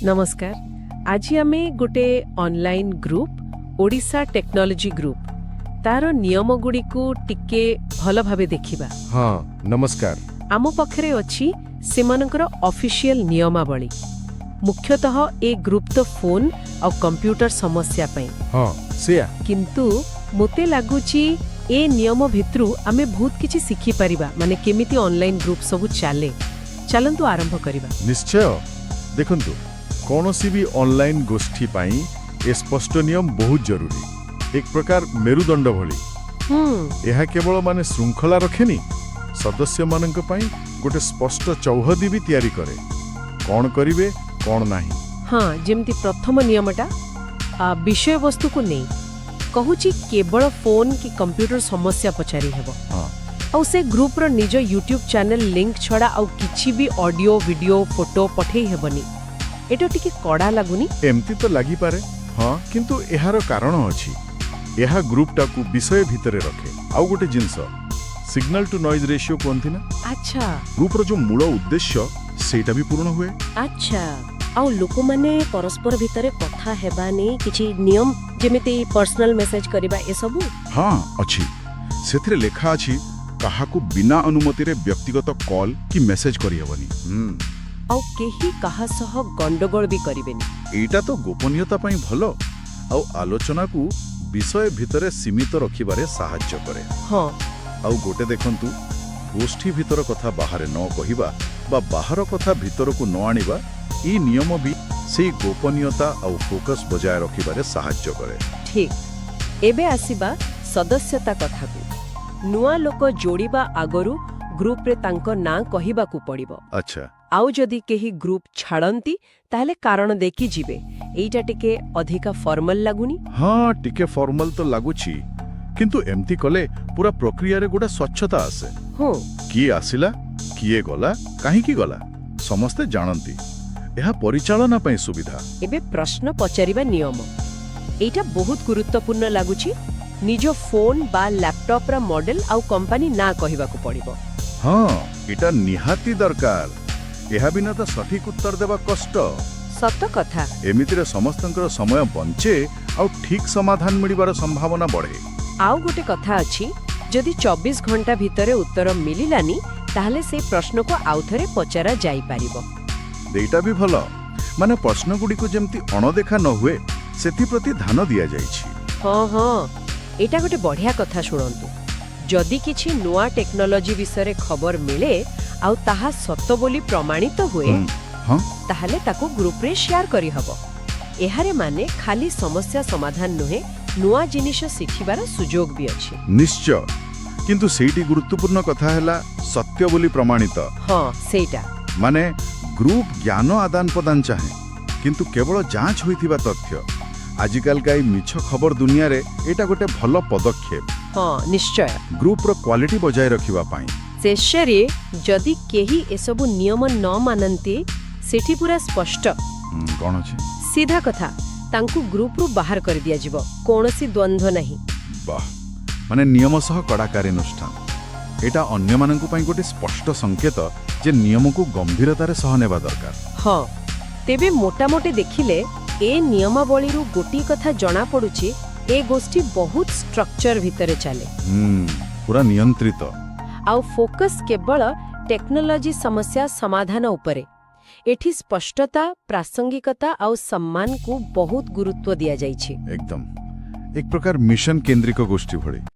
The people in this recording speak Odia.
ନମସ୍କାର। ଆଜି ଆମେ ଗୋଟେ online group, Odisha technology group, ତାର ନିୟମଗୁଡ଼ିକୁ ଟିକେ ଭଲ ଭାବେ ଦେଖିବା। ହଁ, ନମସ୍କାର। ଆମ ପାଖରେ ଅଛି ସେମାନଙ୍କର ଅଫିସିଆଲ ନିୟମାବଳୀ। ମୁଖ୍ୟତଃ ଏ ଗ୍ରୁପ୍ ତ ଫୋନ୍ ଆଉ କମ୍ପ୍ୟୁଟର ସମସ୍ୟା ପାଇଁ। ହଁ, ସେୟା। କିନ୍ତୁ ମୋତେ ଲାଗୁଛି ଏ ନିୟମ ଭିତରୁ ଆମେ ବହୁତ କିଛି ଶିଖିପାରିବା, ମାନେ କେମିତି ଅନଲାଇନ୍ ଗ୍ରୁପ୍ ସବୁ ଚାଲେ। ଚାଲନ୍ତୁ ଆରମ୍ଭ କରିବା। ନିଶ୍ଚୟ। ଦେଖନ୍ତୁ, କୌଣସି ବି ଅନଲାଇନ୍ ଗୋଷ୍ଠୀ ପାଇଁ ଏ ସ୍ପଷ୍ଟ ନିୟମ ବହୁତ ଜରୁରୀ, ଏକ ପ୍ରକାର ମେରୁଦଣ୍ଡ ଭଳି। ଏହା କେବଳ ମାନେ ଶୃଙ୍ଖଳା ରଖେନି, ସଦସ୍ୟମାନଙ୍କ ପାଇଁ ଗୋଟେ ସ୍ପଷ୍ଟ ଚୌହଦି ବି ତିଆରି କରେ, କ'ଣ କରିବେ, କ'ଣ ନାହିଁ। ହଁ, ଯେମିତି ପ୍ରଥମ ନିୟମଟା ବିଷୟବସ୍ତୁକୁ ନେଇ କହୁଛି, କେବଳ ଫୋନ୍ କି କମ୍ପ୍ୟୁଟର ସମସ୍ୟା ପଚାରି ହେବ। ଆଉ ସେ ଗ୍ରୁପର ନିଜ ୟୁଟ୍ୟୁବ୍ ଚ୍ୟାନେଲ ଲିଙ୍କ ଛଡ଼ା ଆଉ କିଛି ବି ଅଡିଓ, ଭିଡିଓ, ଫଟୋ ପଠେଇ ହେବନି। ଏଇଟା ଟିକେ କଡ଼ା ଲାଗୁନି? ଏମିତି ତ ଲାଗିପାରେ, ହଁ, କିନ୍ତୁ ଏହାର କାରଣ ଅଛି। ଏହା ଗ୍ରୁପଟାକୁ ବିଷୟ ଭିତରେ ରଖେ। ଆଉ ଗୋଟେ ଜିନିଷ, ସିଗ୍ନାଲ ଟୁ ନଏଜ୍ ରେସିଓ କୁହନ୍ତି ନା, ଗ୍ରୁପର ଯୋଉ ମୂଳ ଉଦ୍ଦେଶ୍ୟ, ସେଇଟା ବି ପୂରଣ ହୁଏ। ଆଚ୍ଛା, ଆଉ ଲୋକମାନେ ପରସ୍ପର ଭିତରେ କଥା ହେବା ନେଇ କିଛି ନିୟମ, ଯେମିତି ପର୍ସନାଲ ମେସେଜ କରିବା, ଏସବୁ? ହଁ, ଅଛି। ସେଥିରେ ଲେଖା ଅଛି, କାହାକୁ ବିନା ଅନୁମତିରେ ବ୍ୟକ୍ତିଗତ କଲ୍ କି ମେସେଜ କରିହେବନି। ଆଉ କେହି କାହା ସହ ଗଣ୍ଡଗୋଳ ବି କରିବେନି। ଏଇଟା ତ ଗୋପନୀୟତା ପାଇଁ ଭଲ, ଆଉ ଆଲୋଚନାକୁ ବିଷୟ ଭିତରେ ସୀମିତ ରଖିବାରେ ସାହାଯ୍ୟ କରେ। ଆଉ ଗୋଟେ ଦେଖନ୍ତୁ, ଗୋଷ୍ଠୀ ଭିତର କଥା ବାହାରେ ନ କହିବା ବା ବାହାର କଥା ଭିତରକୁ ନ ଆଣିବା, ଏଇ ନିୟମ ବି ସେଇ ଗୋପନୀୟତା ଆଉ ଫୋକସ୍ ବଜାୟ ରଖିବାରେ ସାହାଯ୍ୟ କରେ। ଠିକ୍। ଏବେ ଆସିବା ସଦସ୍ୟତା କଥାକୁ। ନୂଆ ଲୋକ ଯୋଡ଼ିବା ଆଗରୁ ଗ୍ରୁପରେ ତାଙ୍କ ନାଁ କହିବାକୁ ପଡ଼ିବ। ଆଉ ଯଦି କେହି ଗ୍ରୁପ ଛାଡ଼ନ୍ତି, ତାହେଲେ କାରଣ ଦେଇକି ଯିବେ। ଏଇଟା ଟିକେ ଅଧିକା ଫର୍ମାଲ ଲାଗୁନି? ହଁ, ଟିକେ ଫର୍ମାଲ ତ ଲାଗୁଛି, କିନ୍ତୁ ଏମିତି କଲେ ପୁରା ପ୍ରକ୍ରିୟାରେ ଗୋଟେ ସ୍ୱଚ୍ଛତା ଆସେ। କିଏ ଆସିଲା, କିଏ ଗଲା, କାହିଁକି ଗଲା, ସମସ୍ତେ ଜାଣନ୍ତି। ଏହା ପରିଚାଳନା ପାଇଁ ସୁବିଧା। ଏବେ ପ୍ରଶ୍ନ ପଚାରିବା ନିୟମ। ଏଇଟା ବହୁତ ଗୁରୁତ୍ୱପୂର୍ଣ୍ଣ ଲାଗୁଛି। ନିଜ ଫୋନ୍ ବା ଲ୍ୟାପଟପ୍ର ମଡେଲ ଆଉ କମ୍ପାନୀ ନାଁ କହିବାକୁ ପଡ଼ିବ। ହଁ, ଏଇଟା ନିହାତି ଦରକାର। ଏହା ବିନା ତ ସଠିକ ଉତ୍ତର ଦେବା କଷ୍ଟ। ସତ କଥା। ଏମିତିରେ ସମସ୍ତଙ୍କର ସମୟ ବଞ୍ଚେ ଆଉ ଠିକ ସମାଧାନ ମିଳିବାର ସମ୍ଭାବନା ବଢ଼େ। ଆଉ ଗୋଟେ କଥା ଅଛି, ଯଦି 24 ଘଣ୍ଟା ଭିତରେ ଉତ୍ତର ମିଳିଲାନି, ତାହେଲେ ସେଇ ପ୍ରଶ୍ନକୁ ଆଉଥରେ ପଚରା ଯାଇପାରିବ। ଏଇଟା ବି ଭଲ। ମାନେ ପ୍ରଶ୍ନଗୁଡ଼ିକୁ ଯେମିତି ଅଣଦେଖା ନ ହୁଏ, ସେଥିପ୍ରତି ଧ୍ୟାନ ଦିଆଯାଇଛି। ହଁ, ଏଇଟା ଗୋଟେ ବଢ଼ିଆ କଥା। ଶୁଣନ୍ତୁ, ଯଦି କିଛି ନୂଆ ଟେକ୍ନୋଲୋଜି ବିଷୟରେ ଖବର ମିଳେ ଆଉ ତାହା ସତ ବୋଲି ପ୍ରମାଣିତ ହୁଏ, ତାହେଲେ ତାକୁ ଗ୍ରୁପରେ ସେୟାର କରିହବ। ଏହାର ମାନେ ଖାଲି ସମସ୍ୟା ସମାଧାନ ନୁହେଁ, ନୂଆ ଜିନିଷ ଶିଖିବାର ସୁଯୋଗ ବି ଅଛି। ନିଶ୍ଚୟ। କିନ୍ତୁ ସେଇଠି ଗୁରୁତ୍ୱପୂର୍ଣ୍ଣ କଥା ହେଲା ସତ୍ୟ ବୋଲି ପ୍ରମାଣିତ। ହଁ, ସେଇଟା। ମାନେ ଗ୍ରୁପ ଜ୍ଞାନ ଆଦାନ ପ୍ରଦାନ ଚାହେଁ, କିନ୍ତୁ କେବଳ ଯାଞ୍ଚ ହୋଇଥିବା ତଥ୍ୟ। ଆଜିକାଲିକା ଏଇ ମିଛ ଖବର ଦୁନିଆରେ ଏଇଟା ଗୋଟେ ଭଲ ପଦକ୍ଷେପ। ହଁ, ନିଶ୍ଚୟ। ଗ୍ରୁପର କ୍ୱାଲିଟି ବଜାୟ ରଖିବା ପାଇଁ। ଶେଷରେ ଯଦି କେହି ଏସବୁ ନିୟମ ନ ମାନନ୍ତି, ସେଠି ପୁରା ସ୍ପଷ୍ଟ। କ'ଣ ଅଛି? ସିଧା କଥା, ତାଙ୍କୁ ଗ୍ରୁପରୁ ବାହାର କରିଦିଆଯିବ। କୌଣସି ଦ୍ୱନ୍ଦ୍ୱ ନାହିଁ। ବାহ, ମାନେ ନିୟମ ସହ କଡ଼ା କାର୍ଯ୍ୟାନୁଷ୍ଠାନ। ଏଇଟା ଅନ୍ୟମାନଙ୍କ ପାଇଁ ଗୋଟେ ସ୍ପଷ୍ଟ ସଂକେତ ଯେ ନିୟମକୁ ଗମ୍ଭୀରତାରେ ସହ ନେବା ଦରକାର। ହଁ, ତେବେ ମୋଟାମୋଟି ଦେଖିଲେ ଏ ନିୟମାବଳୀରୁ ଗୋଟିଏ କଥା ଜଣାପଡୁଛି, ଏ ଗୋଷ୍ଠୀ ବହୁତ ଷ୍ଟ୍ରକ୍ଚର ଭିତରେ ଚାଲେ। ପୁରା ନିୟନ୍ତ୍ରିତ। ଆଉ ଫୋକସ୍ କେବଳ ଟେକ୍ନୋଲୋଜି ସମସ୍ୟା ସମାଧାନ ଉପରେ। ଏଠି ସ୍ପଷ୍ଟତା, ପ୍ରାସଙ୍ଗିକତା ଆଉ ସମ୍ମାନକୁ ବହୁତ ଗୁରୁତ୍ୱ ଦିଆଯାଇଛି। ଏକଦମ, ଏକ ପ୍ରକାର ମିଶନ କେନ୍ଦ୍ରିକ ଗୋଷ୍ଠୀ ଭଳି।